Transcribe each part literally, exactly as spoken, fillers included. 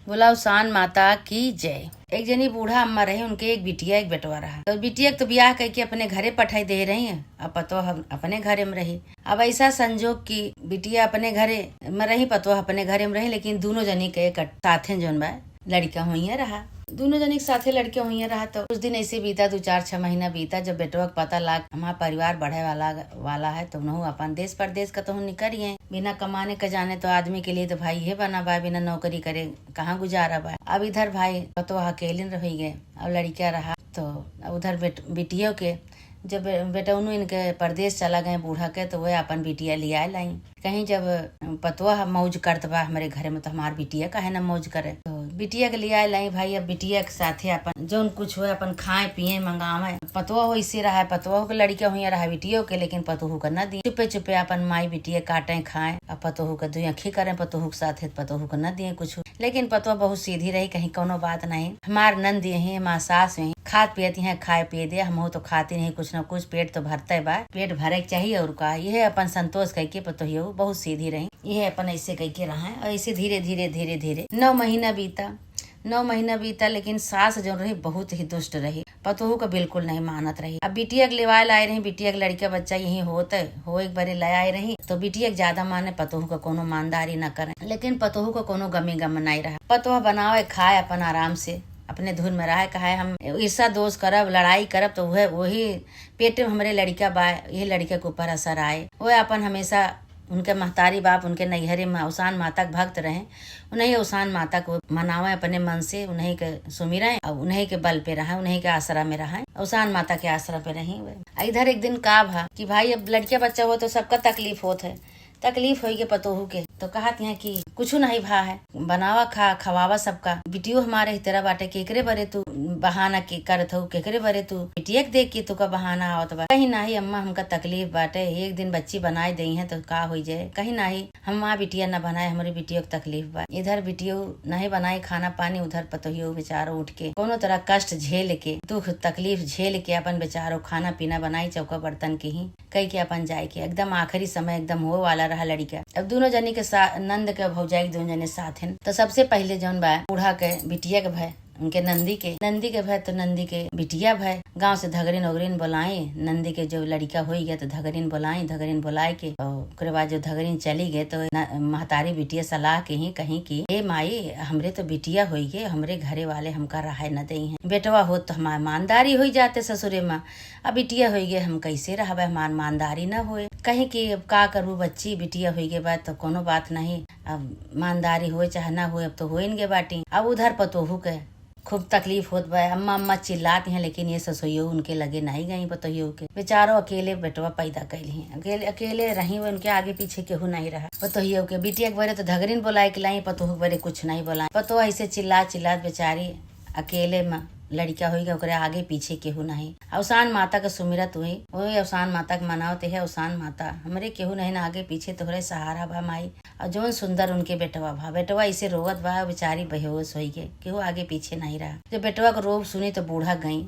बोला अवसान माता की जय। एक जनी बूढ़ा अम्मा रही, उनके एक बिटिया, एक बेटवा रहा। तो बिटिया के तो बियाह कइके अपने घरे पठाई दे रही, अब पतोह अपने घरे में रही। अब ऐसा संजोग कि बिटिया अपने घरे में रही, पतोह अपने घरे में रही, लेकिन दुनो जनी के एक साथे जौन बा, लड़िका हुइया रहा। दुनो जनी के साथे लड़िका हुइया रहा। तो कुछ दिन ऐसे बीता, दो चार छह महीना बीता, जब बेटवा के पता लाग हमार परिवार बढ़े वाला, वाला है, तो उनहू अपन देश परदेश कतहूँ निकरिहैं। बिना कमाने के जाने तो आदमी के लिए तो भाई इहे बना बा, बिना नौकरी करे कहाँ गुजारा बा। अब इधर भाई पतोह अकेले रहि गए, अब लड़िका रहा। तो अब उधर बेट-, बिटियो के जब बे-, बेटौनू इनके परदेश चला गए बूढ़ा के, तो वह अपन बिटिया लियाए लाई। कहीं जब पतोह मौज करत बा हमरे घरे में, तो हमार बिटिया काहे ना मौज करे। तो बिटिया के लियाए लाई भाई, अब बिटिया के साथे अपन जौन कुछ होए, अपन खाए पिए मंगावे। पतोह वैसे रहा है, पतोह के लड़िका हुइया रहा बिटियो के, लेकिन पतोहू के न दिए। चुपे चुपे अपन माई बिटिया काटे खाए, अब पतोहू के दुई आँखी करे, पतोहू के साथे पतोहू के न दिए कुछ। लेकिन पतोह बहुत सीधी रही, कहीं कौनो बात नहीं। हमार नंद यही, हमार सास यही, खात पियत हैं, खाए पिए दे, हमहू तो खाती नहीं कुछ ना कुछ, पेट तो भरते बा, पेट भरे के चाहिए और का। यह अपन संतोष कइके पतोहियो बहुत सीधी रही, यह अपन ऐसे कइके रहा। और ऐसे धीरे धीरे, धीरे धीरे नौ महीना बीता, नौ महीना बीता, लेकिन सास जौन रही बहुत ही दुष्ट रही, पतोहू का बिल्कुल नहीं मानत रही। अब बिटिया के लेवाए लाए रही, बिटिया के लड़िका बच्चा यही होत है, हो एक बारे ले आए रही, तो बिटिया के ज्यादा माने, पतोहू का कोनो मानदारी न करे, लेकिन पतोहू का कोनो गमी गम नहीं रहा। पतोह बनावे खाए अपन आराम से, अपने धुन में रहे, कहे हम ईर्षा दोष करब, लड़ाई करब, तो वह, वही पेट में हमरे लड़िका बा, यही लड़िका के ऊपर असर आए। वह अपन हमेशा उनके महतारी बाप उनके नैहरे में अवसान माता के भक्त रहे, उन्हीं अवसान माता को मनावे अपने मन से, उन्हीं के सुमिरें और उन्हीं के बल पे रहें, उन्हीं के आसरा में रहें, अवसान माता के आसरा पे रही। आ इधर एक दिन का भा कि भाई अब लड़िका बच्चा हो तो सबका तकलीफ होत है, तकलीफ होई के पतोहू के, तो कहत हैं कि कुछ नहीं भा है, बनावा खा, खवावा सबका। बिटियो हमारे ही तरह बाटे, केकरे बरे तू बहाना के करत हऊ, केकरे बरे तू बिटिया के देख के तुका बहाना आवत बा। कहीं नाही अम्मा, हमका तकलीफ बाटे, एक दिन बच्ची बनाए देई हैं तो का होई जाए। कहीं नाही, हम माँ बिटिया न बनाए, हमरे बिटियो के तकलीफ बा। इधर बिटियो नहीं बनाए खाना पानी, उधर पतोहियो बेचारो उठ के कोनो तरह कष्ट झेल के, दुख तकलीफ झेल के अपन बेचारो खाना पीना बनाई, चौका बर्तन के ही कई के अपन जाए के एकदम आखिरी समय एकदम होए वाला रहा लड़िका। अब दोनों जने के सा-, नंद के भौजाई दोनों जने साथ हैं। तो सबसे पहले जौन बा बूढ़ा के बिटिया के भय, उनके नंदी के, नंदी के भय तो नंदी के बिटिया भय, गाँव से धगरिन ओगरिन बोलाई, नंदी के जो लड़िका होई गया तो धगरिन बोलाई, धगरिन बोलाए के और ओकरे बाद जो धगरिन चली गए तो न-, महतारी बिटिया सलाह के ही कहीं कि ए माई, हमरे तो बिटिया होई गए, हमरे घरे वाले हमका रहाए न देई हैं, बेटवा होत तो हमार मानदारी होई जाते ससुरे में, अब बिटिया होई गए, हम कैसे रहबे, हमार मानदारी न होए। कहीं कि अब का करबू बच्ची, बिटिया होई गए बा तो कोनो बात नहीं, अब मानदारी होए चाहे ना होए, अब तो होइन गए बाटी। अब उधर पतोहू के खूब तकलीफ होत बा, अम्मा अम्मा चिल्लात हैं, लेकिन ये ससुइयो उनके लगे नहीं गई पतोहियो के। बेचारो अकेले बेटवा पैदा कैली हैं, अकेले, अकेले रही, वो उनके आगे पीछे केहू नहीं रहा। पतोहियो के बिटिया के बरे तो धगरिन बोलाए के लाई, पतोहू के बरे कुछ नहीं बोलाए। पतोह ऐसे चिल्ला चिल्लात बेचारी अकेले में लड़िका होई गए, ओकरे आगे पीछे केहू नहीं। अवसान माता के सुमिरत हुई, वही अवसान माता के मनावत है, अवसान माता, हमरे केहू नहीं ना आगे पीछे, तोहरे सहारा बा माई। और जौन सुंदर उनके बेटवा भा, बेटवा ऐसे रोवत बा, बेचारी बेहोश होई गई, केहू आगे पीछे नहीं रहा। जब बेटवा के रोब सुनी तो बूढ़ा गई,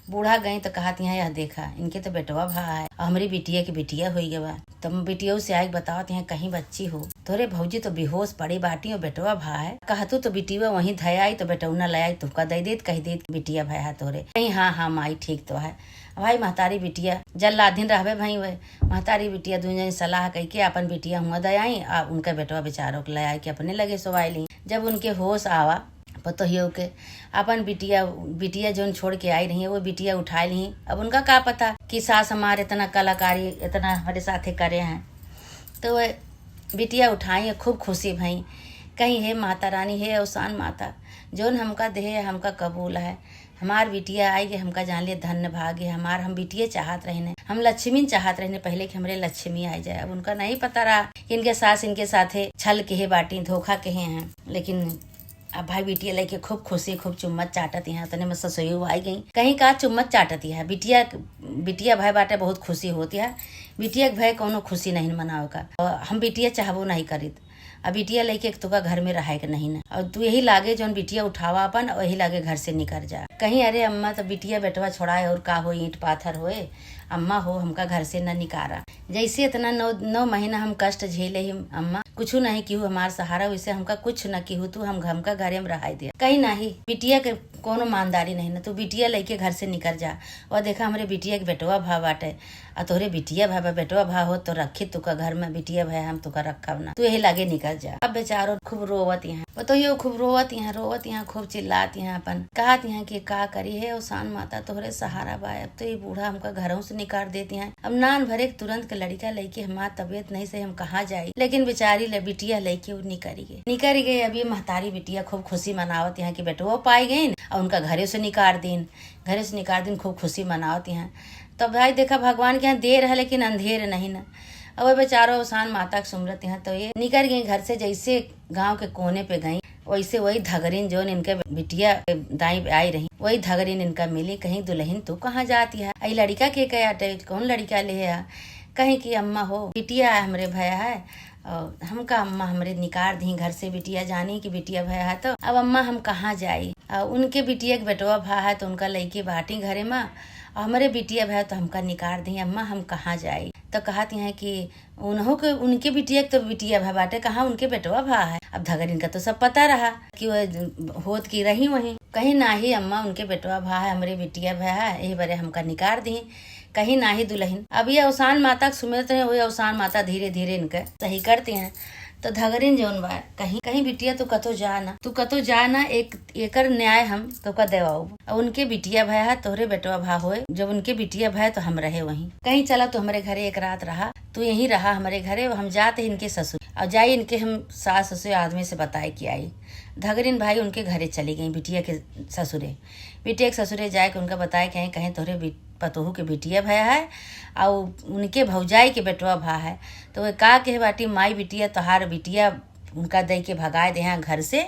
बूढ़ा गई तो कहत हैं, यह देखा, इनके तो बेटवा भा है और हमरी बिटिया के बिटिया होई गए बा। तब बिटियो से आइके बतावत हैं, कहीं बच्ची हो, तोहरे भौजी तो बेहोश पड़ी बाटी और बेटवा भा है, कहतू तो बिटिया वहीं धय आई तो बेटौना ले आई, तुहका दे देत, कह देत बिटिया भय है तोहरे। कहीं हाँ हाँ माई, ठीक तो है। भाई महतारी बिटिया जल्लादिन रहबे भाई, वह महतारी बिटिया दुई जनी सलाह कइके अपन बिटिया हुआ दे आई, आ उनका बेटवा बेचारो के ले आए के अपने लगे सोवाई ली। जब उनके होश आवा पतोहियो के, अपन बिटिया, बिटिया जौन छोड़ के आई रही है, वो बिटिया उठाए ली। अब उनका का पता कि सास हमार इतना कलाकारी, इतना हमारे साथे करे हैं। तो वह बिटिया उठाई है, खूब खुशी भई, कहीं, हे माता रानी, हे अवसान माता, जौन हमका देहे, हमका कबूल है, हमार बिटिया आई गए, हमका जान लिए धन्य भाग्य हमार, हम बिटिया चाहत रहने, हम लक्ष्मी चाहत रहने पहले कि हमरे लक्ष्मी आई जाए। अब उनका नहीं पता रहा कि इनके सास इनके साथे छल केहे बाटी, धोखा केहे हैं, लेकिन अब भाई बिटिया लेके खूब खुशी, खूब चुम्मत चाटत यहाँ, तने में ससुइयो आई गई, कहीं का चुम्मत चाटत यहाँ। बिटिया, बिटिया भाई बाटे बहुत खुशी होती है, बिटिया के भाई कोनो खुशी नहीं मनावे का। और हम बिटिया चाहबो नहीं करीत, अब बिटिया लेके एक तुका घर में रहे के नहीं ना, और तू यही लागे जौन बिटिया उठावा अपन और यही लागे घर से निकर जा। कहीं अरे अम्मा, तो बिटिया बेटवा छोड़ाए और का हो, ईंट पाथर होए, अम्मा हो, हमका घर से न निकारा। जैसे इतना नौ, नौ महीना हम कष्ट झेले ही अम्मा, कुछु नहीं किहू हमार सहारा, वैसे हमका कुछ न किहू तू, हम, हमका घरे में रहाई दिया। कहीं नाही, बिटिया के कोनो मानदारी नहीं ना, तू बिटिया लइके घर से निकर जा। और देखा, हमरे बिटिया के बेटवा भा बाटे, आ तोहरे बिटिया भा बा, बेटवा भा हो तो रखी तुका घर में, बिटिया भा हम तुका रखब ना, तू यही लागे निकर जा। अब बेचारो खूब रोवत यहाँ, बतइयो, खूब रोवत यहाँ, रोवत यहाँ, खूब चिल्लात यहाँ, अपन कहत यहाँ कि का करी हे अवसान माता, तोहरे सहारा बा। अब तो ये बूढ़ा हमका घरों से निकाल देत यहाँ। अब नान भरे के तुरंत के लड़िका लइके हमार तबियत नहीं सही, हम कहाँ जाई? लेकिन बेचारी ले बिटिया लइके उ निकरी गई, निकरी गई। अब ये महतारी बिटिया खूब खुशी मनावत यहाँ कि बेटवो पाई गईन और उनका घरे से निकाल दीन, घरे से निकाल दीन, खूब खुशी मनावत यहाँ। तो भाई देखा, भगवान के यहाँ देर है लेकिन अंधेर नहीं ना। अब वो बेचारो अवसान माता के सुमरत यहाँ, तो ये निकर गई घर से। जैसे गांव के कोने पे गई, वैसे वही धगरिन जौन इनके बिटिया के दाई आई रही, वही धगरिन इनका मिली। कहीं, "दुल्हन तू कहाँ जाती है? ई लड़िका के, के आटे, कौन लड़िका ले है?" कहीं कि, "अम्मा हो, बिटिया हमरे भया है, और हमका अम्मा हमरे निकार दी घर से, बिटिया जानी कि बिटिया भया है, तो अब अम्मा हम कहाँ जाई? और उनके बिटिया के बेटवा भा है तो उनका लइके बाटी घरे में, और हमरे बिटिया भया तो हमका निकार दी अम्मा, हम कहाँ जाई?" तो कहती हैं कि उन्हों के, उनके बिटिया के तो बिटिया भा बाटे, कहाँ उनके बेटवा भा है। अब धगरिन का तो सब पता रहा कि वो होत की रही वहीं। कहीं, "नाही अम्मा, उनके बेटवा भा है, हमरे बिटिया भा है, यही बरे हमका निकार दी।" कहीं, "नाही दुल्हन।" अब ये अवसान माता के सुमिरत रहे, वही अवसान माता धीरे धीरे इनके सही करती हैं। तो धगरिन जौन बा, कहीं, कहीं, "बिटिया तू कतो जा ना, तू कतो जा ना, एक, एकर न्याय हम तोका देवाऊ।" और उनके बिटिया भा है, तोहरे बेटवा भा होए, जब उनके बिटिया भा है तो हम रहे वहीं। कहीं, "चला तू हमरे घरे एक रात रहा, तू यहीं रहा हमरे घरे, हम जाते इनके ससुर, और जाई इनके हम सास ससुर आदमी से बताए कि आई।" धगरिन भाई उनके घरे चली गई, बिटिया के ससुरे। बिटिया के ससुरे जाए के उनका बताए के आई, कहीं, "तोहरे बि-, पतोहू के बिटिया भया है, और उनके भौजाई के बेटवा भा है।" तो वे का कहे बाटी, "माई बिटिया, तोहार बिटिया उनका दे के भगाए दे हैं घर से,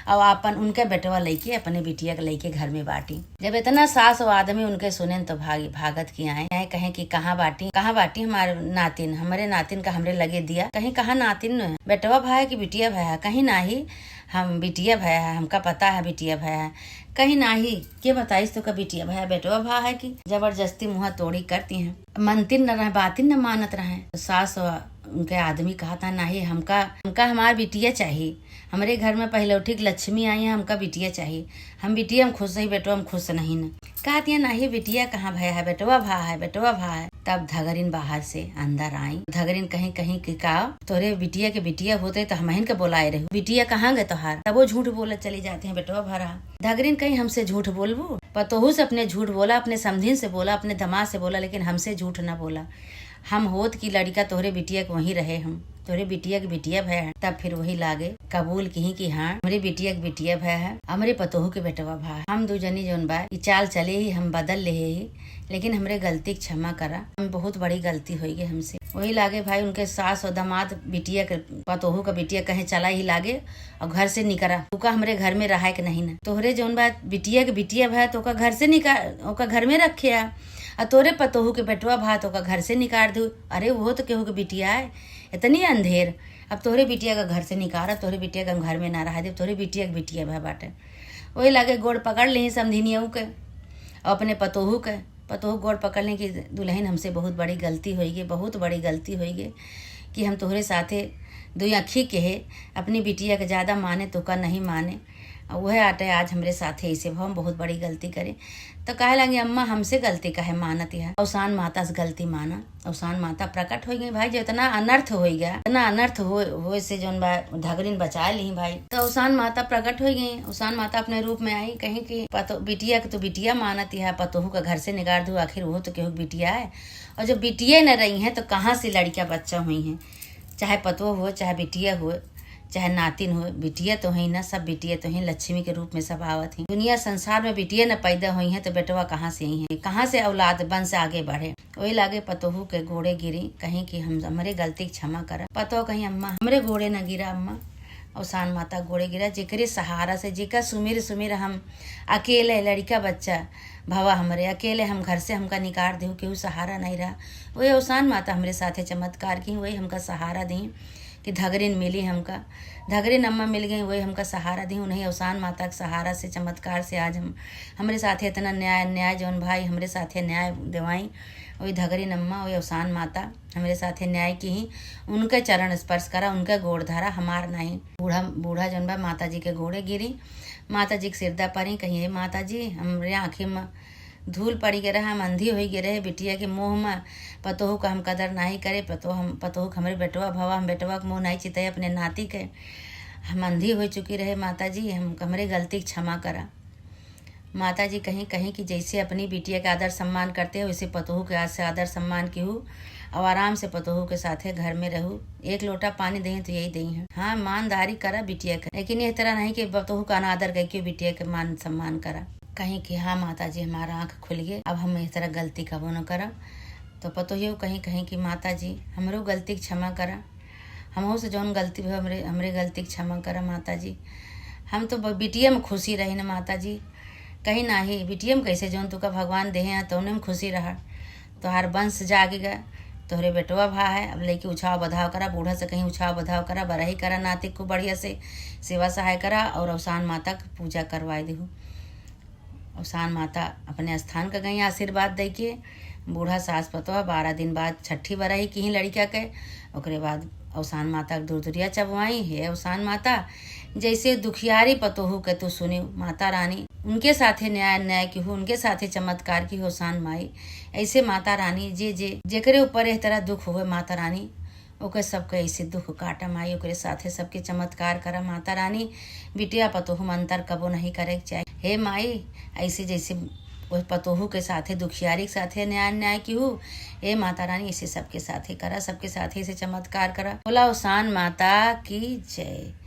और आपन उनके बेटवा लइके, अपने बिटिया के लइके घर में बाटी।" जब इतना सास और आदमी उनके सुनेन तो भागी, भागत की आए, आए कहें कि, "कहाँ बाटी, कहाँ बाटी हमार नातिन? हमरे नातिन का हमरे लगे दिया।" कहीं, "कहाँ नातिन? बेटवा भा है कि बिटिया भा है?" कहीं, "नाही, हम बिटिया भा है, हमका पता है बिटिया भा है।" कहीं, "नाही, के बताइस तोका बिटिया भा है, बेटवा भा है?" कि जबरदस्ती मुँह तोड़ी करती हैं। मनतिन न रहे, बातिन न मानत रहे। सास और उनके आदमी कहता, "नाही, हमका, हमका हमार बिटिया चाही। हमरे घर में पहिलौठी के लक्ष्मी आई है, हमका बिटिया चाही। हम बिटिया में खुश ही, बेटवा में खुश नहीं न।" कहती है, "नाही, बिटिया कहाँ भया है, बेटवा भा है, बेटवा भा है।" तब धगरिन बाहर से अंदर आई। धगरिन कहीं, कहीं कि, "का तोरे बिटिया के बिटिया होते तो हमहिन के बोलाए रहू, बिटिया कहाँ गए तोहार?" तब वो झूठ बोलत चली जाती हैं, "बेटवा भा रहा।" धगरिन कहीं, "हमसे झूठ बोलबू? पतोहू से अपने झूठ बोला, अपने समधिन से बोला, अपने दमाद से बोला, लेकिन हमसे झूठ ना बोला। हम होत की लड़िका तोहरे बिटिया के वहीं रहे, हम तोहरे बिटिया के बिटिया भया है।" तब फिर वही लागे कबूल किहीं कि, "हाँ, हमरे बिटिया के बिटिया भया है, हमरे पतोहू के बेटवा भा है। हम दू जनी जौन बा, ई चाल चले ही, हम बदल लेहे ही, लेकिन हमरे गलती के क्षमा करा, हम बहुत बड़ी गलती होई गई हमसे।" वही लागे भाई उनके सास और दमाद बिटिया के, पतोहू का बिटिया कहे, "चला ही लागे और घर से निकरा, तुका हमरे घर में रहाए के नहीं ना। तोहरे जौन बा बिटिया के बिटिया भा है, तो ओका घर से निका-, ओका घर में रखे आ, आ तोरे पतोहू के बेटवा भा है, तो ओका घर से निकार दू। अरे, वो तो केहू के बिटिया है, इतनी अंधेर। अब तोहरे बिटिया का घर से निकारा, तोहरे बिटिया के हम घर में ना रहा देब, तोहरे बिटिया के बिटिया भा बाटे।" वही लागे गोड़ पकड़ लेही समधिनियऊ के, और अपने पतोहू के, पतोहू गोड़ पकड़ लेही कि, "दुल्हन, हमसे बहुत बड़ी गलती होई गई, बहुत बड़ी गलती होई गई कि हम तोहरे साथे दुई आँखी के है, अपनी बिटिया के ज्यादा माने, तोका नहीं माने। और वह आटे आज हमरे साथे ऐसे भा, हम बहुत बड़ी गलती करे।" तो कहे लगे, "अम्मा, हमसे गलती काहे मानत है? अवसान माता से गलती माना।" अवसान माता प्रकट हो गई भाई, जो इतना अनर्थ हो गया, इतना अनर्थ हो, होए से जौन बा धगरिन बचाए ली भाई। तो अवसान माता प्रकट हो गई, अवसान माता अपने रूप में आई, कहीं कि पतो-, बिटिया के तो बिटिया मानत है, पतोहू का घर से निकाल दू, आखिर वो तो केहू के बिटिया है। और जब बिटिया न रही है तो कहाँ से लड़िका बच्चा हुई है? चाहे पतोह हो, चाहे बिटिया हो, चाहे नातिन हो, बिटिया तो है ना, सब बिटिया तो है, लक्ष्मी के रूप में सब आवत है। दुनिया संसार में बिटिया न पैदा हुई है तो बेटवा कहाँ से आई है, कहाँ से औलाद वंश आगे बढ़े? वही लागे पतोहू के गोड़े गिरी, कहीं कि हम, "हमरे गलती के क्षमा करा।" पतोह कहीं, "अम्मा, हमरे गोड़े न गिरा अम्मा।" अवसान माता गोड़े गिरा, जेकरे सहारा से, जेका सुमिर सुमिर हम अकेले लड़िका बच्चा भवा हमरे, अकेले हम घर से हमका निकार देहू, केहू सहारा नहीं रहा। वही अवसान माता हमरे साथे चमत्कार की, वही हमका सहारा दी। कि धगरिन मिली हमका, धगरिन अम्मा मिल गई, वही हमका सहारा दी। उन्हीं अवसान माता के सहारा से, चमत्कार से आज हम, हमरे साथे इतना न्याय, न्याय जौन भाई हमरे साथे न्याय देवाई, वही धगरिन अम्मा, वही अवसान माता हमरे साथे न्याय किहीं। उनके चरण स्पर्श करा, उनके गोड़ धरा, हमार नहीं। बूढ़ा, बूढ़ा जौन बा माता जी के गोड़े गिरी, माता जी के सिरदा परी, कहीं, "हे माता जी, हमरे आँखी में धूल पड़ी गए रहे, हम अंधी होई गए रहे, बिटिया के मोह में पतोहू का हम कदर नाही करे, पतोह हम, पतोहू के हमरे बेटवा भवा, हम बेटवा के मोह नाही चिताई अपने नाती के, हम अंधी हो चुकी रहे माता जी, हम, हमरे गलती के क्षमा करा।" माता जी कहीं, कहीं कि जैसे अपनी बिटिया के आदर सम्मान करते हो, वैसे पतोहू के आज से आदर सम्मान किहू और आराम से पतोहू के साथे घर में रहू। एक लोटा पानी दें तो यही दें हैं। हाँ, ईमानदारी करा बिटिया के, लेकिन यह तरह नहीं कि पतोहू का अनादर करके बिटिया के मान सम्मान करा। कहीं कि हाँ माता जी, हमारा आँख खुल गए, अब हम यह तरह गलती कबो न करब। तो पतोहियो कहीं, कहीं कि माता जी, हमरो गलती के क्षमा करा, हमहू से जौन गलती भई, हमरे, हमरे गलती के क्षमा करा माता जी। हम तो ब-, बिटिया में खुशी रही न माता जी, कहीं नाही, बिटिया में कैसे जौन तुका भगवान देहे हैं, तौने में खुशी रहा। तोहार वंश जागेगा, तोहरे बेटवा भा है, अब लइके उछाव बधाव करा, बूढ़ा से कहीं उछाव बधाव करा, बरही करा नातिक को बढ़िया से, सेवा सहाय करा और अवसान माता के पूजा करवाए देहू। अवसान माता अपने स्थान का गई आशीर्वाद दे के। बूढ़ा सास पतोह बारह दिन बाद छठी बरही किहीं लड़िका के। ओकरे बाद अवसान माता के दुरदुरिया चबवाई, "हे अवसान माता, जैसे दुखियारी पतोहू के तू सुनी माता रानी, उनके साथे न्याय, न्याय किहू, उनके साथे चमत्कार किहू अवसान माई।" ऐसे माता रानी जे, जे, जेकरे ऊपर एह तरह दुख हुए माता रानी, ओके सबके ऐसे दुख काटा माई, ओकरे साथे सबके चमत्कार करा माता रानी। बिटिया पतोहू में अंतर कबो नहीं करे के चाही। हे माई, ऐसे जैसे ओह पतोहू के साथे, दुखियारी के साथे न्याय, न्याय किहू, हे माता रानी, ऐसे सबके साथे करा, सबके साथे ऐसे चमत्कार करा। बोला अवसान माता की जय।